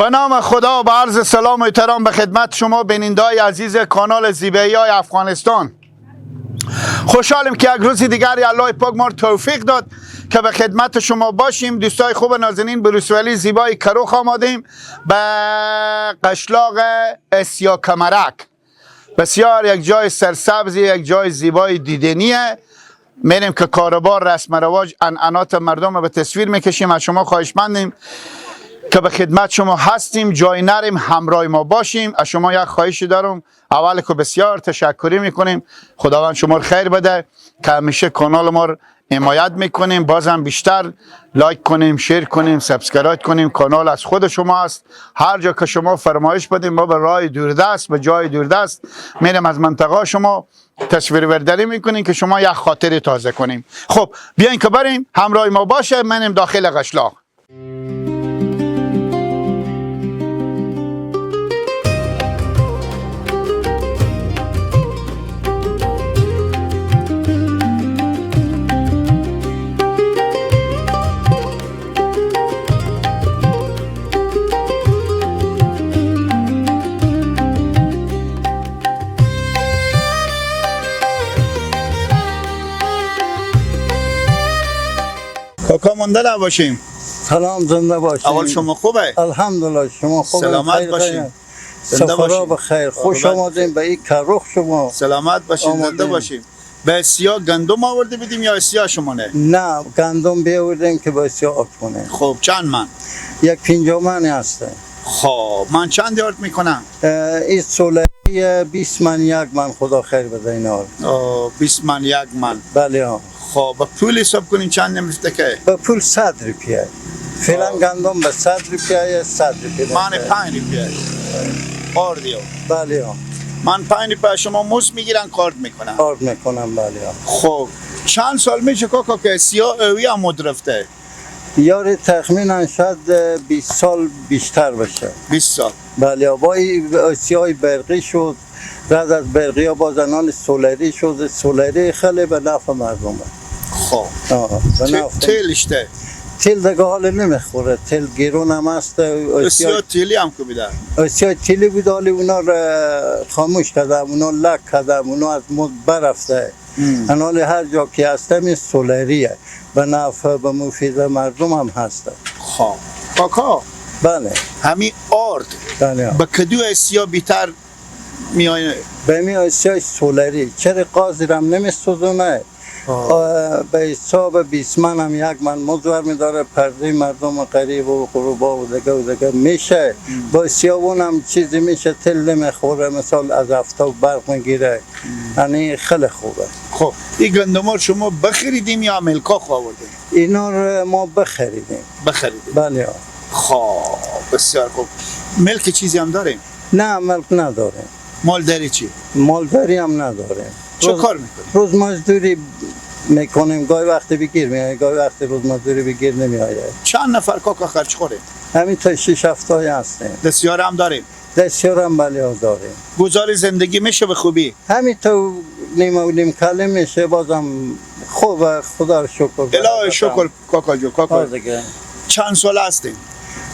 به نام خدا. با عرض سلام و احترام به خدمت شما بیننده‌های عزیز کانال زیبایی افغانستان. خوشحالیم که یک روز دیگر الله پاک ما توفیق داد که به خدمت شما باشیم. دوستای خوب نازنین، بروسولی زیبای کروخ آمادیم به قشلاق اسیا کمرک. بسیار یک جای سرسبزی، یک جای زیبای دیدنیه. میریم که کاروبار، رسم رواج، عنعنات مردم رو به تصویر میکشیم. از شما خواهشمندیم که به خدمت شما هستیم، جای نریم، همراه ما باشیم. از شما یک خواهشی دارم، اول که بسیار تشکری میکنیم، خداوند شما رو خیر بده که همیشه کانال ما رو حمایت میکنیم. بازم بیشتر like کنیم، share کنیم، subscribe کنیم. کانال از خود شما است. هر جا که شما فرمایش بدیم ما به راه دوردست، به جای دوردست میریم، از منطقه شما تصویر برداری میکنیم که شما یک خاطر تازه کنیم. خب بیاین که بریم، همراه ما باشه. منیم داخل قشلاق. کاکا مونده نباشیم. سلام، زنده باشیم. اول شما خوبه؟ الحمدلله، شما خوبه؟ سلامت باشیم، زنده باشیم. بخیر، خوش آمدین به این کروخ شما. سلامت باشیم، زنده باشیم. به سیاه گندم آورده بدیم یا سیاه شما؟ نه نه، گندم بیاوردیم که با سیاه آرد کنیم. خب چند من؟ یک 50 من هسته. خب من چند آرد میکنم؟ این سوله 20 من یک من، خدا خیر بده این آرد. 20 من یک من. بله ها. خب با پول حساب کنیم چند نمیفته که؟ با پول 100 روپیه. فعلا گندم به 100 روپیه، 100 روپیه. من 5 روپیه. آردیو. بله ها. من 5 روپیه شما موس میگیرن کارت میکنن. کارت میکنم بله ها. خب چند سال میشه کاکا که سیاه اوی هم مدرفته؟ یاری تخمینا شاید 20 سال بیشتر باشه. 20 سال. بله با سیاه برقی شد، بعد از برقی ها با زنان سولری شد. سولری خیلی به نفع مردمه. خب تیلشته؟ تیل دیگه حال نمیخوره، تیل گیرون هم هست. سیاه تیلی هم که بیده؟ سیاه تیلی بود، حالی اونا را خاموش کردم، اونا لک کردم، اونا از مد برفته. انال هر جا که هستم این سولریه، به نفع به مفید مردم هم هست. خب کاکا بله همین آرد بله به کدو سیاه بیتر میایه؟ به می سیاه سولری، چرا قاضی رم نمیسوزونه. به حساب 20 من هم یک من مزور میداره، پرده مردم قریب و قروبا و دیگه و دیگه میشه. با سیاوون هم چیزی میشه، تل نمیخوره، مثال از افتاب برق میگیره. یعنی خیلی خوبه. خب این گندما شما بخریدیم یا ملکا آوردیم؟ اینا رو ما بخریدیم. بخریدیم؟ بله. خب بسیار خوب. ملک چیزی هم داریم؟ نه ملک نداریم. مالداری چی؟ مالداری هم نداریم. چه کار میکنیم؟ روز مزدوری میکنیم، گاهی وقتی بگیر میایه، گاهی وقتی روز مزدوری بگیر نمیایه. چند نفر کاکا خرج خوریم؟ همین تا 6 7 تایی هستیم. دستیار هم داریم؟ دستیار هم بله داریم. گذار زندگی میشه به خوبی؟ همین تو نیم و نیم کله میشه، بازم خوبه، خدا رو شکر. الهی شکر کاکا جو. کاکا چند سال هستیم؟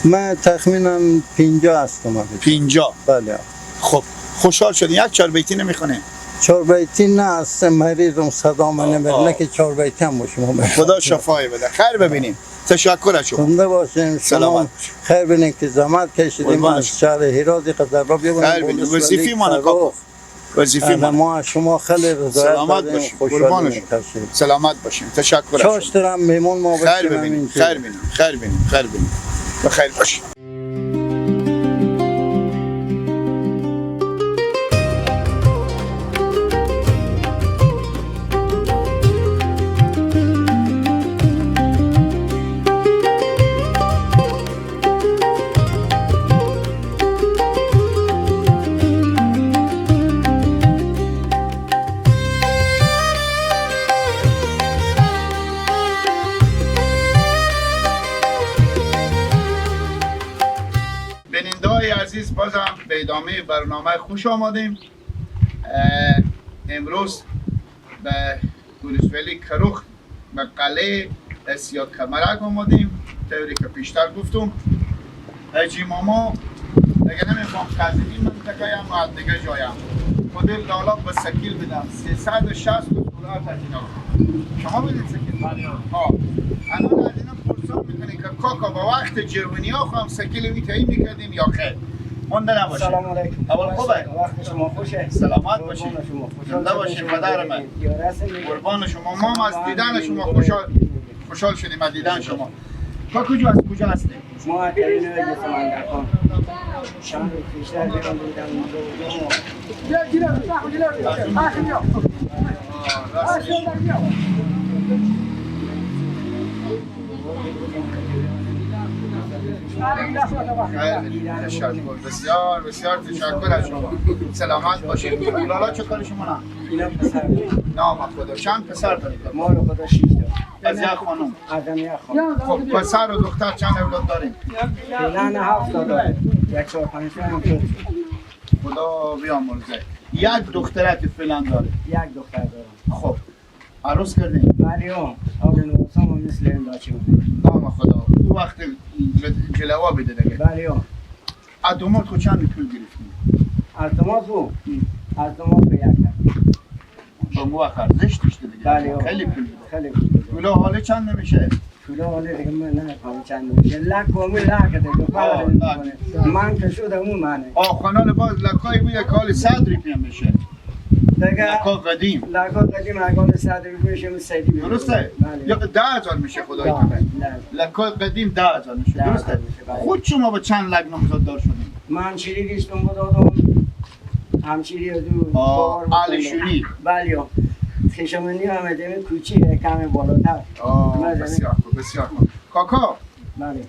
من تخمینا 50 هستم. 50؟ بله. خب خوشحال شدیم. یک 4 بیتی نمیخونه؟ 4 بیتی نه، اصلا مریضم، صدام نمیره، نه که 4 بیتی هم شما بخوام. خدا شفای بده. خیر ببینیم. تشکر از شما. زنده باشیم. شما خیر ببینیم که زحمت کشیدیم از شهر هرات قدر را بیابونیم. خیر ببینیم. وظیفه ما کاکا. وظیفه ما. ما شما خیلی رضایت سلامت باشیم. قربان شما. سلامت باشیم. تشکر از شما. چاشترم میمون ما باشیم. خیر ببینیم. خیر ببینیم. خیر ببینیم. خیر ببینیم. بخیر باشیم. عزیز بازم به ادامه برنامه خوش آمدیم. امروز به ولسوالی کروخ به قلعه اسیا کمرک آمدیم. طوری که پیشتر گفتم حاجی ماما دیگه نمیفهم قضیه منطقه هم و دیگه جایم خود لالا به سکیل بدم 360 دلار از اینا. شما بدید سکیل؟ ها. الان از اینا پرسان میکنی که کاکا با وقت جوانی ها خواهم سکیل میتایی میکردیم یا خیر؟ مونده نباشه. سلام علیکم. اول خوبه؟ وقت شما خوشه. سلامت باشید. زنده باشید پدر من. قربان شما. ما از دیدن شما خوشحال شدیم از دیدن شما. کاکو جو از کجا هستیم؟ ما از درین سمندر خان. چند روز پیشتر بیرون بودم تشکر، بسیار بسیار تشکر از شما. سلامت باشید. لالا چه کار شما؟ نه اینا پسر. نام خدا. چند پسر دارید؟ ما رو خدا 6 تا. از یک خانم؟ از یک خانم. خب پسر و دختر چند اولاد داریم؟ نه 7 تا داریم. 1 4 5 هم شد. خدا بیامرزه. یک دخترک فعلا داره. یک دختر دارم. خب عروس کردیم؟ بله آقا نوسام مثل این بچه بود. نام خدا. او وقت جلوه بده دیگه. بله. از دومات خود چند پول گرفتیم؟ از دومات او؟ از دومات به یک با مو وقت ارزش داشته دیگه. بله. خیلی پول بوده. خیلی پول بوده. پولا حاله چند نمیشه؟ پولا حاله دیگه من نمیفهمم چند نمیشه. لک و لک دیگه فرق نمیکنه. من که شده اون منه. آخوانان باز لکایی بوده که حال 100 روپیه میشه. لکا قدیم. لکا قدیم اگه 100 روپیه میشه سیدی میشه. درسته؟ یا 10,000 میشه خدای کنه. لکا قدیم 10,000 میشه. درسته؟ خود شما با چند لک نامزد دار شدیم؟ من شیری داشتم دادم. همشیری از او علیشونی. بله. خیشمنی هم دم کوچیه کم بالاتر. بسیار خوب بسیار خوب. کاکا. بله.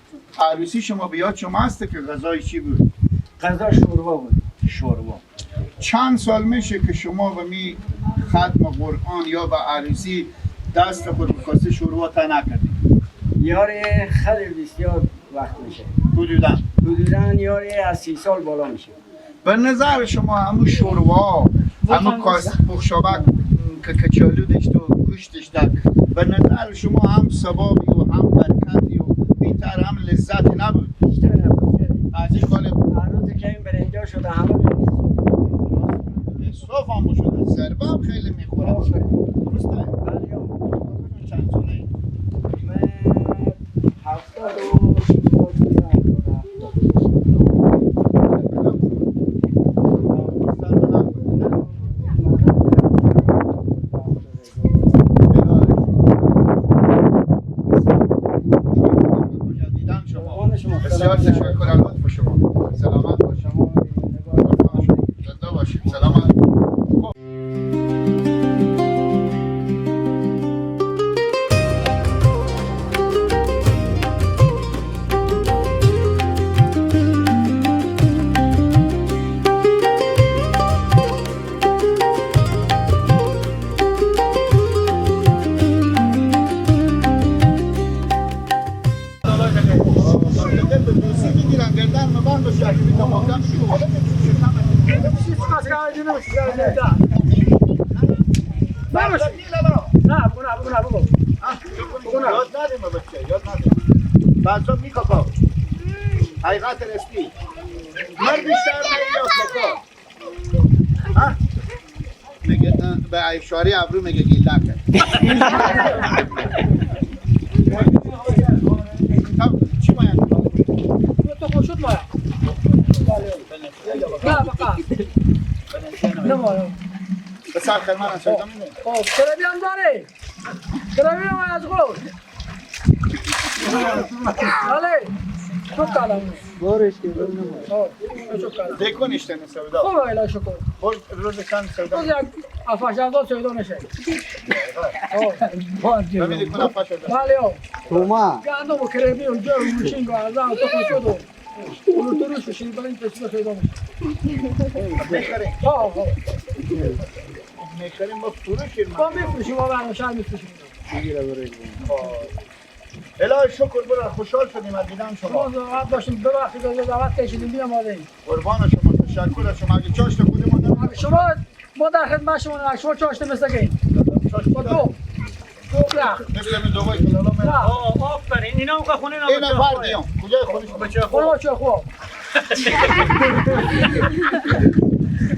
عروسی شما بیاد شما هست که غذای چی بود؟ غذا شوربا بود. شوربا. چند سال میشه که شما به می ختم قرآن یا به عروسی دست خود به کاسه شوربا تا نکردید؟ یاره خیلی بسیار وقت میشه. حدوداً؟ حدوداً یاره از 30 سال بالا میشه. به نظر شما همون شوربا، همون کاسه بخشابک که کچالو داشت و گوشتش داشت، به نظر شما هم ثوابی و هم برکتی و بیتر هم لذتی نبود؟ بیشتر نبود. از این قالب هنوز که این برنجا شده همه صاف هم شده، ضربه هم خیلی میخوره. درسته؟ بله. چند ساله ای؟ من 70 بسیار تشکر از لطف شما. سلامت باشید. زنده باشید. سلامت. یاد ندیم بچه، یاد ندیم. بعضا می کاکا حقیقت رستی من بیشتر نگه کاکا ها میگه به اشاره ابرو میگه گیلده کرد. چی باید؟ تو خوشت باید. نه بقا نه باید. بسر خیلی من از شایدم اینه. خب کربی هم داره. کربی هم از خود. بله. چوب کالم. بارش که دیکو نیشته سودا. خوب الهی شکر. روز روز چند سودا؟ روز یک 7-8 سودا میشه. ببینید کنم 7-8. بله. توما. گندم و کربی و جو و موشینگ و ارزان و تخم شد و اولوتروش و شیربرین تسلا سودا میشه. میخریم. ها. میخریم ما فروشیم. ما میفروشیم ما برای شهر میفروشیم. الهی شکر برای خوشحال شدیم از دیدن شما. ما زحمت داشتیم ببخشید از دعوت کشیدیم بیامدیم. قربان شما تشکر از شما. اگه چاشت خودمون شما ما در خدمت شما شما چاشت مثل که با تو مثل می دوای کلالا من. آفرین اینا هم خونه اینا. اینا فردیام. کجای خونش؟ بچه خو. بچه خو.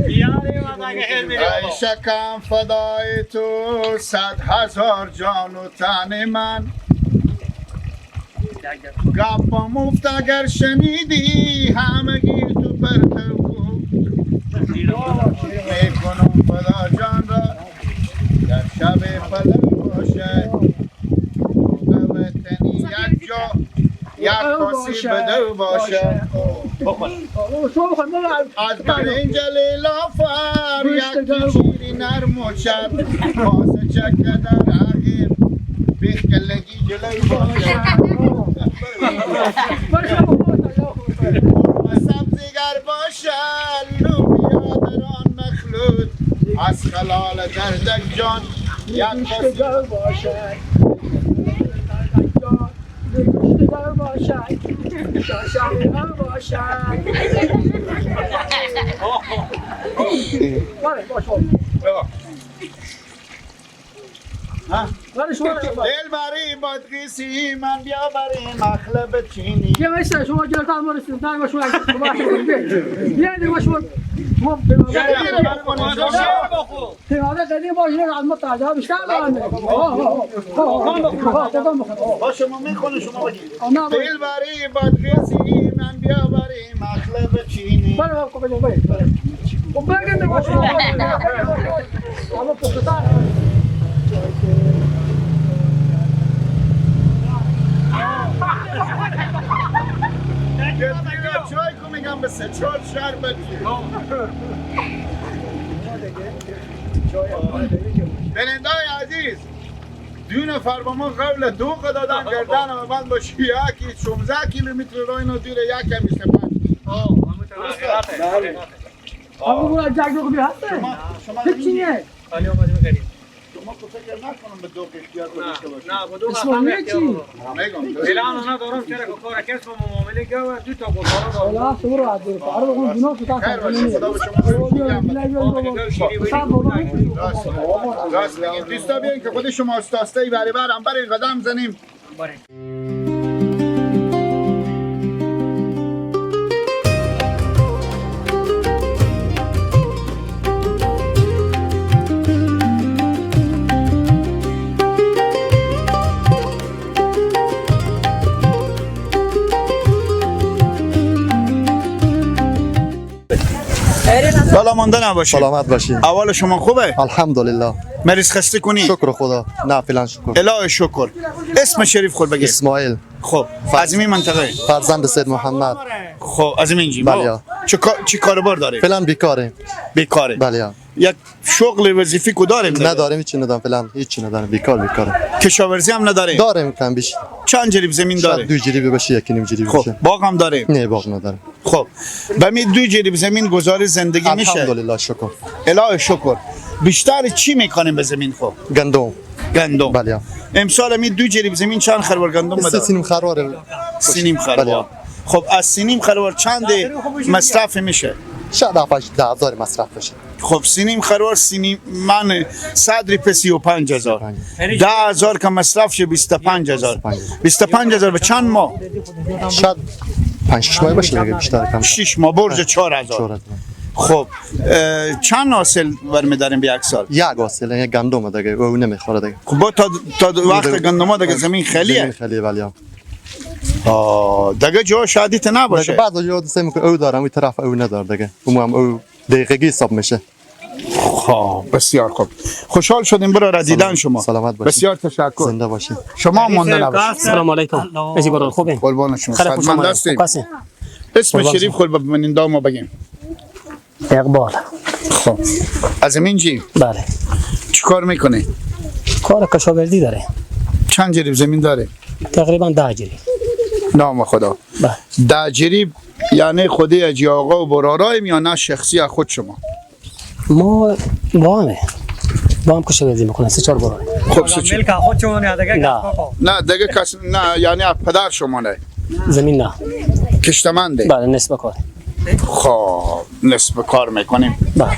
ای شکم فدای تو 100,000 جان و تن من، گپ مفت اگر شنیدی همگی تو پرتو میکنم فدا جان را در شب پلو باشه، وطنی یک جا یک کاسی بدو باشه. از برنج لیلافر یک شیری نرم و چرب، کاسه چکه در عقیب بیخ کلگی جلو باشه. سبزیگر باشه لوبیا در آن مخلوط، از خلال دردک جان یک کاسه باشه. دل بری بادغیسی من بیا بری مخلب چینی. یه وایسا شما جلوتر ما رسیدیم. نه شما بیا شما ما پیمانه قدیم باشه از ما تاجا بیشتر دارن. با شما میخونه شما بگید. دل بری بادغیسی من بیا بری مخلب چینی. بله بله بله. بگید شما اما پختار چای کو میگم به 3-4 شهر بچی. بینندای عزیز، دو نفر با ما قبل دو دادن گردن من باشه یکی 16 کیلومتر راه اینا دوره، یک هم 25. آقا برو جاگ رو هسته. هیچ نه. شما که فکر نکنم به دو اختیار داشته باشید. نه با دو اسلامی چی؟ میگم فعلا ندارم چرا که کار کس با معامله گو دو تا گزارا دارم. لا صبر عبد القادر اون جنوب تو خیر باشه خدا به شما. راست میگیم دوستا، بیاین که خود شما استاسته بری برم برین قدم زنیم. بالا مانده نباشید. سلامت باشید. اول شما خوبه؟ الحمدلله. مریض خسته کنی؟ شکر خدا. نه فعلا شکر. الهی شکر. اسم شریف خود بگید. اسماعیل. خب از این منطقه؟ فرزند سید محمد. خب از اینجی. بله. چه کاروبار داری؟ فعلا بیکاریم. بیکاره. بله. یک شغل وظیفی کو داریم؟ نداریم، هیچی ندارم فعلا، هیچی ندارم، بیکار. کشاورزی هم نداریم؟ داریم کم بیش. چند جریب زمین داریم؟ 2 جریب باشه، 1.5 جریب باشه. خب باغ هم داریم؟ نه باغ نداریم. خب به می 2 جریب زمین گزار زندگی میشه؟ الحمدلله شکر. الهی شکر. بیشتر چی میکنیم به زمین؟ خب گندم. گندم. بله. امسال می 2 جریب زمین چند خروار گندم داره؟ 3.5 خروار. 3.5 خروار. خب از 3.5 خروار چند مصرف میشه؟ شاید 7-8 هزار مصرف بشه. خب 3.5 خروار 3.5 من صدری په 35,000، 10,000 که مصرف شه 25,000. 25,000 به چند ماه؟ شاید 5-6 ماه باشه دیگه، بیشتر کم. 6 ماه برج 4,000. خب چند حاصل برمیداریم به یک سال؟ یک حاصل، یک گندم دیگه، او نمیخوره دیگه. خب با تا وقت گندم دیگه زمین خالیه. زمین خالیه بله. دیگه جا شادیت نباشه. بعضی جا سه میکنه او دارم، این طرف او نداره دیگه. اون هم او دقیقگی حساب میشه. خب بسیار خوب، خوشحال شدیم برای دیدن شما. سلامت باشید. بسیار تشکر. زنده باشید. شما مانده نباشید. سلام علیکم. ازی برادر خوبین؟ قربان شما. خیلی خوش صحتمند آمدید. هستیم. کسی؟ اسم شریف خود ببینید ما بگیم. اقبال. خب از اینجی؟ بله. چیکار میکنی؟ کار کشاورزی داره. چند جریب زمین داره؟ تقریبا 10 جریب. نام خدا. بله. 10 جریب یعنی خودی اجی آقا و برارایم یا نه شخصی از خود شما؟ ما با هم کشاورزی میکنن، 3-4 برار. خب 3-4 ملک خود شما نه دیگه؟ نه. نه دیگه کس نه، یعنی از پدر شما نه. زمین نه. کشتمنده؟ بله نصف کار. خب نصف کار میکنیم. بله.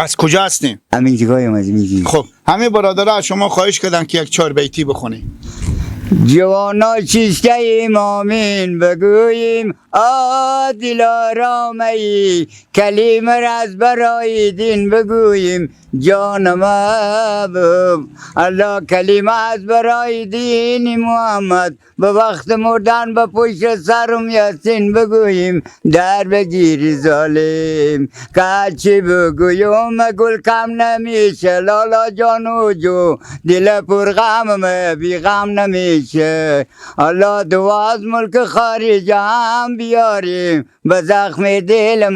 از کجا هستیم؟ همین جگایم از میگی. خب همه برادرها از شما خواهش کردن که یک 4 بیتی بخونیم. جوانا چیسته ایم آمین بگوییم، آ دلارامئی کلیم از برای دین بگوییم. جانم الله کلمه از برای دین محمد، به وقت مردن به پشت سرم یاسین بگوییم. در بگیری ظالم که چی بگویم گل کم نمیشه، لالا جانو جو دل پر غم بی غم نمیشه. الله دعا از ملک خارجم بیاریم، به زخم دلم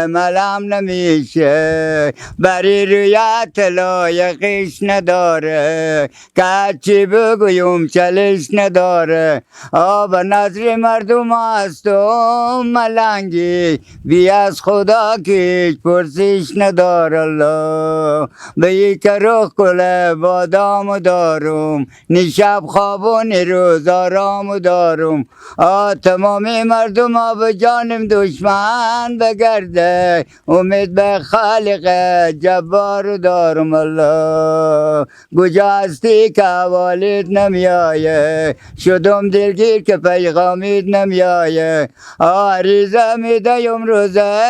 ملم نمیشه. بری رویت لایقش نداره، که چی بگویم چلش نداره. آب نظر مردم هستم ملنگی، بی از خدا که پرسش نداره. الله به یک رخ کل بادام دارم، نشب خواب و روز آرام دارم. آ تمام مردم آب جانم دشمن بگرده، امید به خالق جبار دارم. الله کجا هستی که والد نمیایه، شدم دلگیر که پیغامید نمیایه. عریضه میدیم روزه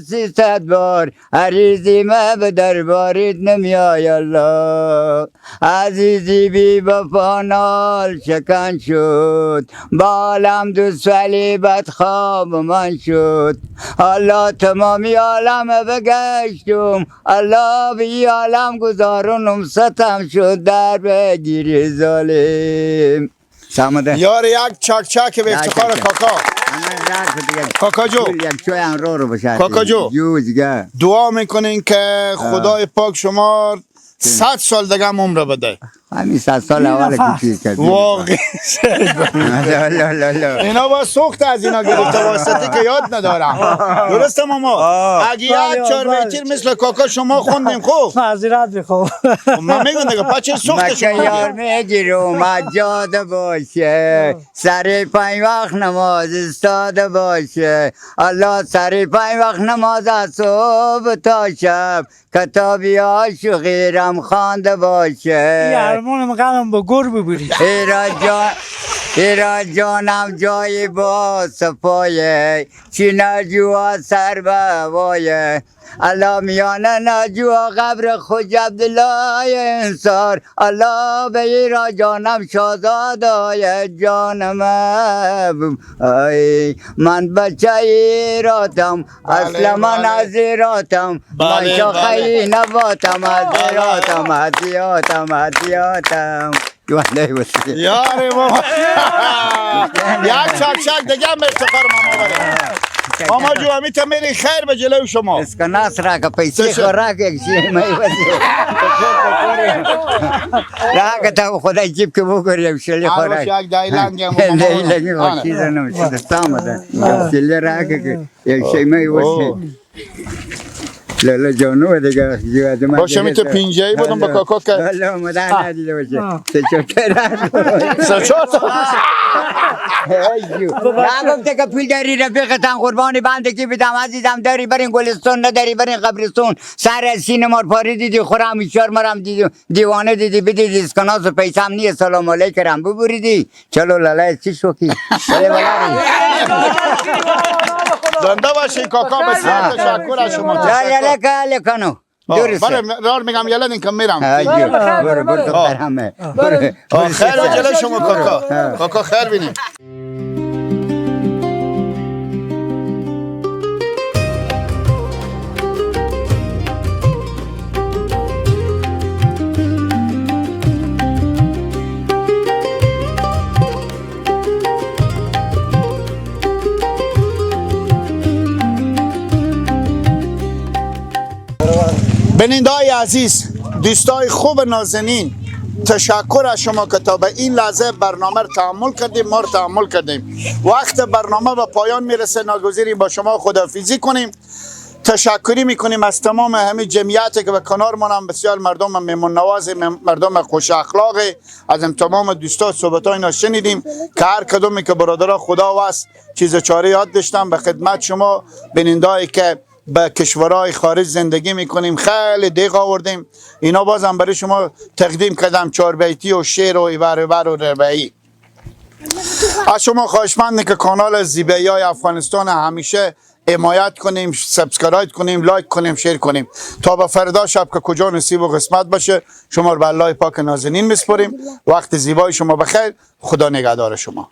300 بار، عریضی ما به دربارید نمیایه. الله عزیزی بی وفا نال شکن شد، بالم دوست ولی بدخواب من شد. الله تمامی عالم بگشتم، الله بی عالم گذارونم ستم شد. در بگیری ظالم. یار یک چک چک به افتخار کاکا. کاکا جو، کاکا جو، دعا میکنین که خدای پاک شما 100 سال دیگه هم عمر بده. همین 100 سال اول کوچیک کرد. واقعا اینا با سوخت از اینا گرفته واسطه که یاد ندارم. درسته ماما؟ اگه یک 4 بیتی مثل کاکا شما خوندیم خوب. معذرت میخوام. من میگم دیگه پچه سوخت شما. یار میگیرم اجاده باشه، سر 5 وقت نماز استاده باشه. الله سر 5 وقت نماز از صبح تا شب، کتابی عاشقی رم خوانده باشه. ارمان مقامم با گور ببری. ایرا جانم جای با صفایه، چی نجوا سر به هوایه. الله میانه نجوا قبر خود عبدالله انصار. الله به ایرا جانم شاهزاده جانم، ای من بچه ایراتم، اصلا من از ایراتم، من شاخه نباتم، از ایراتم، از ایراتم، از ایراتم. یاره بابا یک چک چک دیگه هم افتخار ماما بره. ماما جو همیتا میری خیر به جلوی شما. اسکناس را که پیسه خوراک یک چیه می وزی را که تا خدای جیب که بگوری یک شلی خوراک. یک دایلنگ هم دایلنگ خود چیز نمیشه دستام ده یک شلی را که یک چیه می وزی. لالا جانو دیگه باشه می تو پینجایی بودم با کاکا که لالا مدر ندیده باشه 3-4 تا 3-4 تا نه گفته که پول داری رفیقتان قربانی بندگی بدم عزیزم، داری برین گلستان نداری برین قبرستون. سر از سینه مار پاری دیدی خورم ایشار مرم دیدی دیوانه دیدی بدیدی اسکناس و پیسم نیه سلام علیکم ببریدی چلو لالا چی شوکی. زنده باشی کاکا، بسیار تشکر از شما. لا لا کنو بله رار میگم یلا دین که میرم. برو برو دختر همه. خیر به جلوی شما کاکا. کاکا خیر بینیم. بیننده‌های عزیز، دوستای خوب نازنین، تشکر از شما که تا به این لحظه برنامه رو تحمل کردیم، ما رو تحمل کردیم. وقت برنامه به پایان میرسه، ناگزیریم با شما خداحافظی کنیم. تشکری میکنیم از تمام همه جمعیتی که به کنار ما هم بسیار مردم مهمان نواز، مردم خوش اخلاق، از هم تمام دوستا صحبت های اینا شنیدیم که هر کدومی که برادرها خدا واس چیز چاره یاد داشتم به خدمت شما بیننده‌ای که به کشورهای خارج زندگی میکنیم، خیلی دیگ آوردیم، اینا بازم برای شما تقدیم کردم، چهار بیتی و شعر و ایبر ایبر و ربعی. از شما خواهشمندم که کانال زیبایی های افغانستان همیشه حمایت کنیم، subscribe کنیم، like کنیم، share کنیم. تا به فردا شب که کجا نصیب و قسمت باشه، شما رو به الله پاک نازنین میسپریم. وقت زیبای شما بخیر. خدا نگهدار شما.